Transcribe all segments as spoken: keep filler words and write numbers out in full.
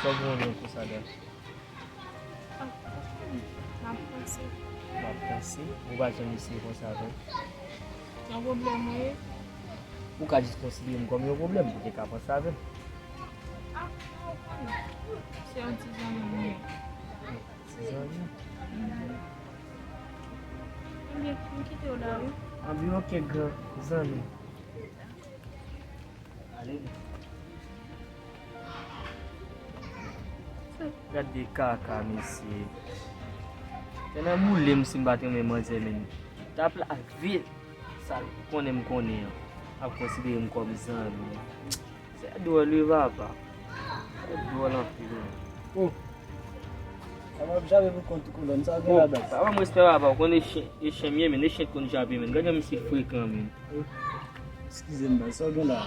Sa w gen yon konsa la? M ap panse. M ap panse? Ou pa janm eseye konsa, non? Yon pwoblèm, wi. Ou ka jis konsidere m kòm yon pwoblèm pou te ka panse avè m. Ah, ou konnen. Se yon ti zanmi m ye. Ti zanmi? Mhm. Ebyen, m kite w la, wi. Anben, oke, gran zanmi. Ale. Gade kaka, mesye. Tèlman boule m si m pa t renmen manzè, men. T ap lave sa l konnen m konnen an. Ap konsidere m kòm zanmi. Se dwòl, wi, papa. Se dwòl anpil, wi. Oh. Sa m ap jape pou kont ou, kolòn. Sa w gen ladan? Papa, m respè papa. Ou konnen e chen, e chen m ye, men e chen t konn jape, men. Gade jan misye frekan, men. Oh. Eskize m, baz. Sa w gen la?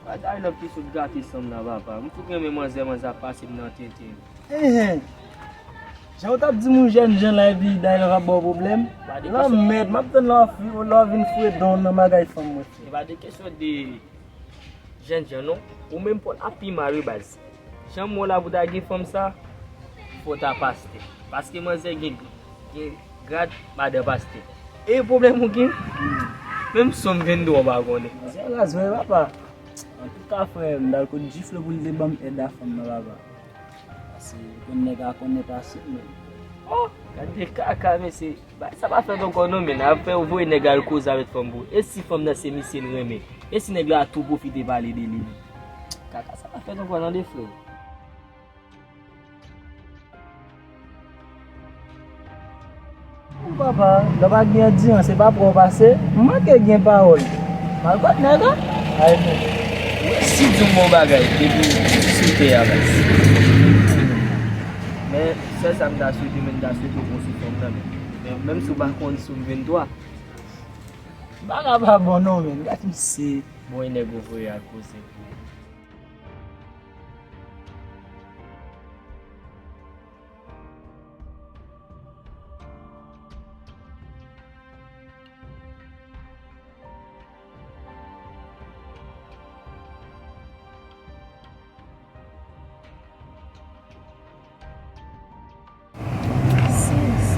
Bagay nan pi sot gate san m nan, papa. M fout renmen manzè, manzè ap pase m nan tenten. Enhen. Jan w t ap di m ou jènjan la, epi dayè l ap ba w pwoblèm. Lanmèd, m ap tann lè w ap fi-, lè w ap vin foure dan w nan bagay fanm mwen, frè. E pa de kesyon de jènjan, non. Ou menm pa w la pi mal, wi, baz. Jan m wè w la pou ta gen fanm sa, fò w ta pastè. Paske manzè gen, gen grad madan pastè. E pwoblèm ou gen? Menm sòm venntwa w pa konnen. Manzè raz vre, papa. Antouka, frè, m t al kot Jifle pou l te ban m èd a fanm nan, papa. Paske konn nèg a konnen pase m, men. Oh, gade kaka, mesye. Bagay sa pa fèt ankò non, men. Apre ou voye nèg al koze avèk fanm pou. E si fanm nan se misye l renmen? E si nèg la tou pwofite pale de li, men? Kaka sa pa fèt ankò non, de frè. Ou papa, lè w pa gen andirans, se pa pran w pase, m manke gen pawòl. M al kot nèg la. Ay, men. Ou resi di yon bon bagay depi sou tè a, baz. Men, sèl sa m ta swete, men m ta swete w pran sou fanm nan, men. Men, menm si w pa konn sou m venntwa. Bagay pa bon non, men. Gad misye. Bon, e nèg ou voye al koze pou. Sis,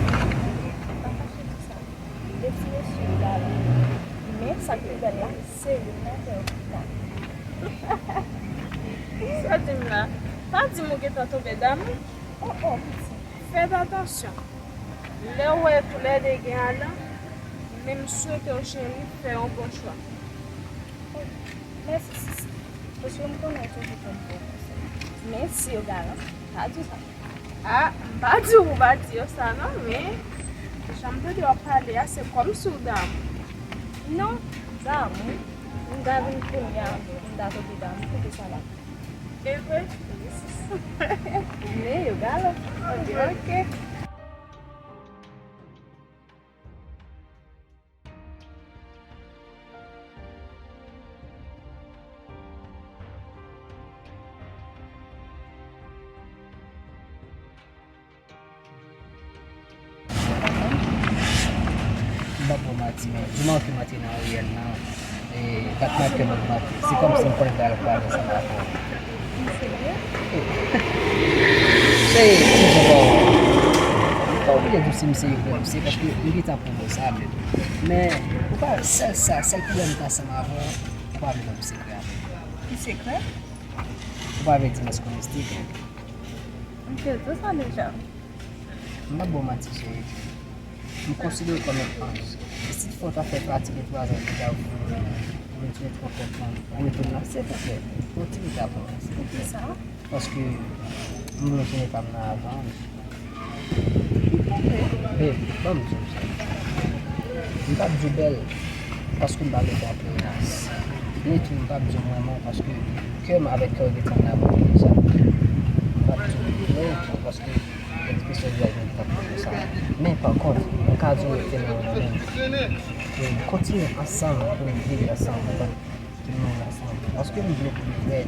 pa kache di sa. De ti mesye yo la la. Men sa k pi bèl la, se youn nan kè w ki ta. Sa w di m la? Pa di m ou gentan tonbe damou. Oh, oh, pitit. Fè atansyon. Lè w wè toulède gen alan, men m swete w, cheri, fè yon bon chwa. Oh, mèsi, sisi. Paske m konnen w toujou konn fè yon konsèy. Men si yo galan, pa di w sa. Ah, m pa di w pou w pa di yo sa, non, men jan m tande w ap pale a, se kòmsi w damou. Non, damou. M ta vin kounye a, m ta tonbe damou, kote sa la? E vre? Men yo galan. Ok. M p ap ba w manti, men di w manke m antre nan riyèl nan, e, batman kè m ogmante. Se kòmsi m konnen m pral kwaz ansanm avè w. Cheri, m di w, m pa oblije di w si m serye vre, m serye paske m gentan pwouve w sa menm. Men, ou pa, sèl sa, sèl pwoblèm m gen ansanm avè w, ou pa vle ban m sekrè a menm. Ki sekrè? Ou pa vle di m èske w mistik. M te di w sa deja. M p ap ba w manti, cheri. M konsidere w kòm yon anj. E si toutefois w ta fè pati de twa zan deja, ou retounen twonpe w, ou retounen la, silvouplè, yon ti pita pou mwen, silvouplè. Poukisa? Paske m vle w tounen pa m nan avan. Babe, ban m di w sa. M p ap di w bèl, paske m pa vle fè w peyans. Men tou, m p ap di w m renmen w, paske kè m avèk kè w gentan nan bouke deja. M p ap di w m renmen w tou, paske ekspresyon vizaj mwen gentan pwouve sa. Men, pa kont, m ka di w ke m renmen w. Pou n kontinye ansanm, pou n viv ansanm, pou n mouri ansanm. Paske m vle pou nou frè.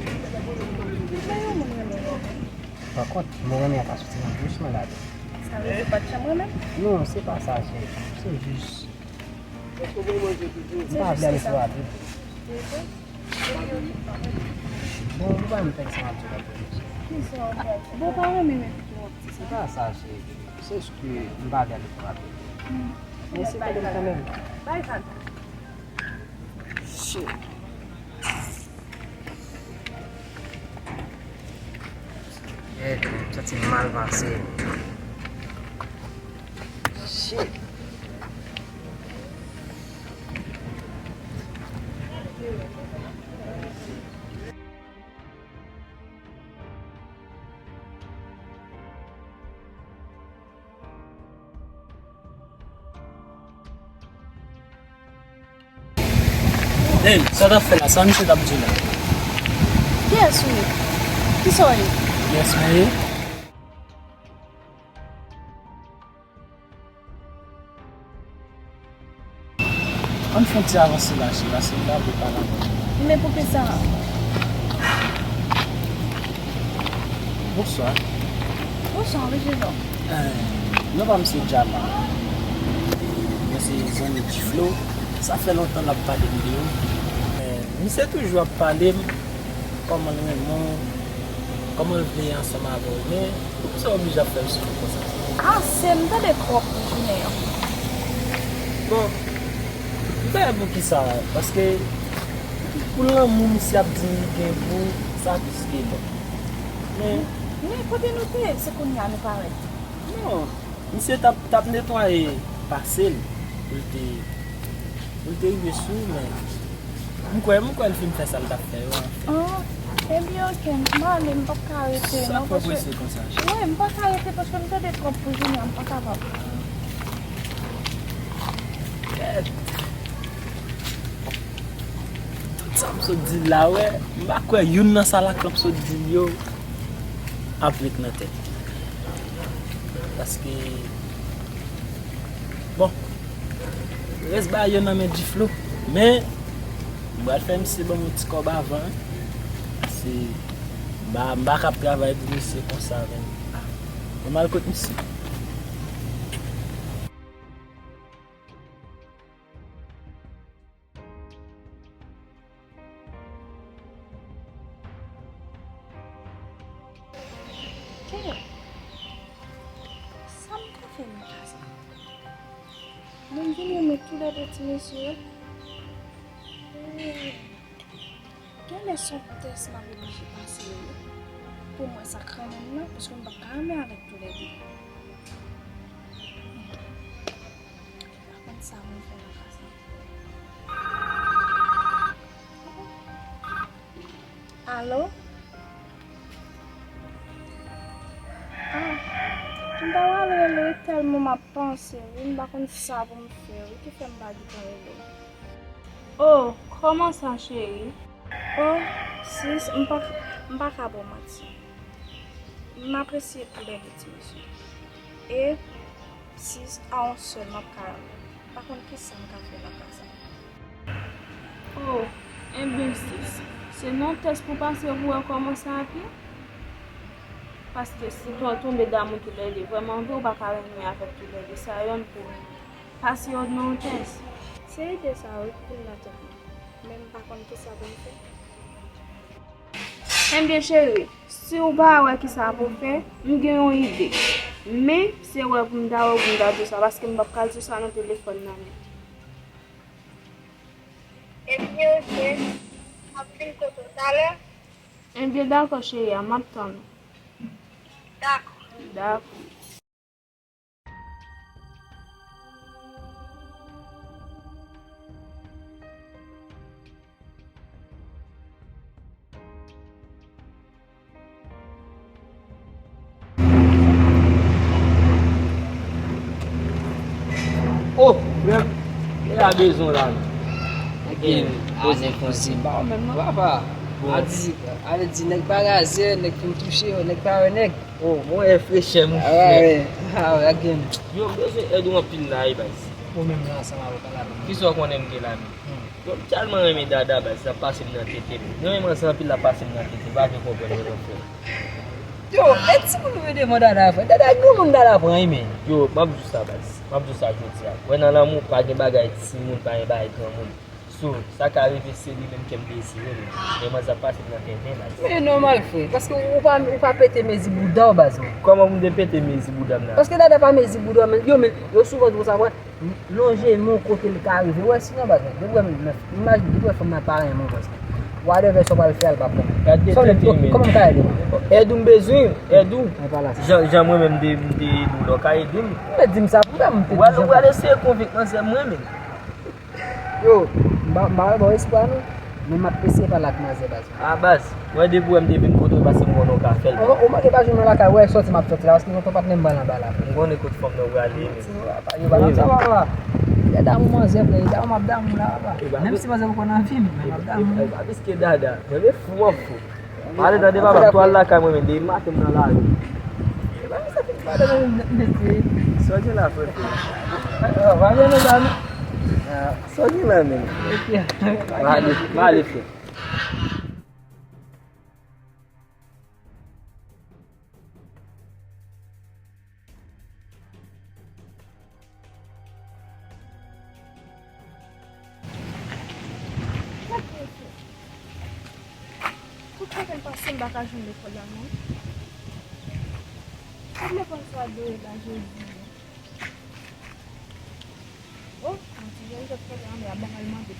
Pa kont, mo renmen an pa soti nan bouch mwen la. Sa vle di w pa t janm renmen m? Non, se pa sa, cheri. Se jis. M pa vle ale twò rapid. Bon, ou pa menm fè sa m ap di w la. Bon, pa renmen men pito ap di sa. Se pa sa, cheri. Se jis ke m pa vle ale twò rapid. Men se tande m kanmenm. Bay vag. Shit. Gèt, m santi m mal pase. Shit. Hey, sa w t ap fè la? Sa misye t ap di la? Kiyès ou ye? Kisa w ye? Kiyès mwen ye? Ann fè yon ti avanse la, cheri, paske m ta vle pale avè w. Men poukisa? Bonswa. Bonswa, wi, Jezò. Eh, non pa m se Djama. Mwen se zanmi Ti Flo. Sa fè lontan l ap pale m de ou. Eh, misye toujou ap pale m kòman l renmen w, kòman l vle ansanm avè w, men poukisa w oblije ap fè l soufri konsa? Ase, m tande twòp pou jounen an. Bon, m pa wè poukisa, paske pou lanmou misye ap di m li gen pou ou, sa plis ke bon. Men, men kote nou te ye? Se kounye a nou parèt. Non, misye t ap, t ap netwaye pase l pou l te, pou l te rive sou ou, men m kwè, m kwè l fin fè sa l t ap fè yo, anfen. Ah, ebyen, oke, m ale, m p ap ka rete non, paske... Sa fè w prese konsa, cheri? Wi, m pa ka rete paske m tande twòp pou jounen an, m pa kapab. Kèt. Tout sa m sot di l la, wè, m pa kwè youn nan sa Lacan sot di l yo ap ret nan tèt. Paske, bon, rès bagay yo nan men Diflo. Men, m pral fè misye ban m yon ti kòb avan, wi. Paske m pa, m pa ka ap travay pou misye konsa, men. Ah, mwen m al kot misye. Kenneth, sa m ka fè nan ka sa? Mwen vin renmen toulède ti mesye yo. Genlè se yon tès m ap oblije pase yo wi, pou m wè sa k renmen m nan, paske m p ap ka renmen avèk toulède. Pa konn sa pou m fè nan ka sa. Alo? Ah, m ta pral rele w tèlman m ap panse w wi, m pa konn sa pou m fè wi, ki fè m pa gentan rele w. Oh, kòman sa, cheri? Oh, sis, m pa, m pa ka ba w manti. M apresye toulède ti mesye. E sis, a yon sèl m ap ka, m pa konn kisa m ka fè nan ka sa. Oh, enben sis, se nan tès pou pase pou wè kòman sa ap ye. Paske si w tonbe damou toulède, vrèman vre, ou pa ka renmen avèk toulède. Sa yonn pou pase yo nan yon tès. Se ide sa wi ki vin nan tèt mwen, men m pa konn kisa pou m fè. Enben cheri, si w pa wè kisa pou w fè, m gen yon ide. Men, se wè pou m ta wè w pou m ta di w sa, paske m p ap ka di w sa nan telefòn nan, men. Ebyen, oke. M ap vin kote w talè. Ebyen, dakò, cheri a, m ap tann ou. Dakò. Dakò. Oh, frè m, e la bezwen la. Gen, a nèg konsi, pa ou menm non, papa. Bon. A di, ale di, nèg pa razè, nèg fin touche yo, nèg pa wè nèg. Oh, mwen e frechè, mon frè. Ah, ouais. Ah, ouais, gen. Yo, m bezwen èd ou anpil la, wi, baz. Ou menm la, ansanm avè w, pa la. Kisa w konnen m gen la menm? Hmm. Yo, m tèlman renmen Dada, baz, l ap pase m nan tete. M renmen manzè anpil, l ap pase m nan tete. M pa vle konprann mwen non, frè. Yo, e timoun ou vin devan Dada, frè? Dada, granmoun Dada pran, wi, men. Yo, m ap di w sa, baz. M ap di w sa jodi a. Wè, nan lanmou, pa gen bagay timoun, pa gen bagay granmoun. So, sa ka rive se li menm ke m dezire, men. Men manzè ap pase m nan tenten la. Men nòmal, frè, paske ou pa, ou pa pete mezi bouda w, baz mwen. Kòman pou m te pete mezi bouda m nan? Paske dada pa mezi bouda w, men yo, men yo souvan di konsa, wè, lonje men w kote l ka rive. Wè, sinon, baz mwen, depi wè, men, imajine, depi wè fanm nan pa renmen w, baz mwen. Whatever sa w pral fè a, l p ap renmen. Gade, sa w vle di, kòman m ka ede w? Èd ou m bezwen, èd ou. Jan, jan mwen menm m te, m te ede w la, w ka ede m. Ou mèt di m sa pou m, m te di jan. Ou pral eseye konvenk manzè m, mwen menm. Yo, m pa, m pa wè ba w espwa non. Men m ap eseye pale ak manzè baz. A baz, mwen depi w wè m te vin kote w, paske m konnen w ka fè l. Ou, ou manke pa jwenn mwen lakay, ou wè sòti m ap sòti la, paske tonton patnè m pral anba la. M konnen kote fanm nan prale. Yo, papa, yo, papa, sa papa. Dada m manzè, frè, dada m ap damou la, papa. Menm si manzè poko nan vi m, men m ap damou. E pa piske dada, mwen men fou, m ap fou. Ale tande papa, m tou al lakay mwen men, depi maten m nan lari. Epa sa fin pale nan nèt mesye. Sa w gen la, frè? Sa w gen la, men? M ale, m ale, frè. Tout kote m pase, m pa ka jwenn lekòl la non. Tout lekòl sa dwe la jodi. Oh, yon ti jèn sot fè anmè a ban al mande.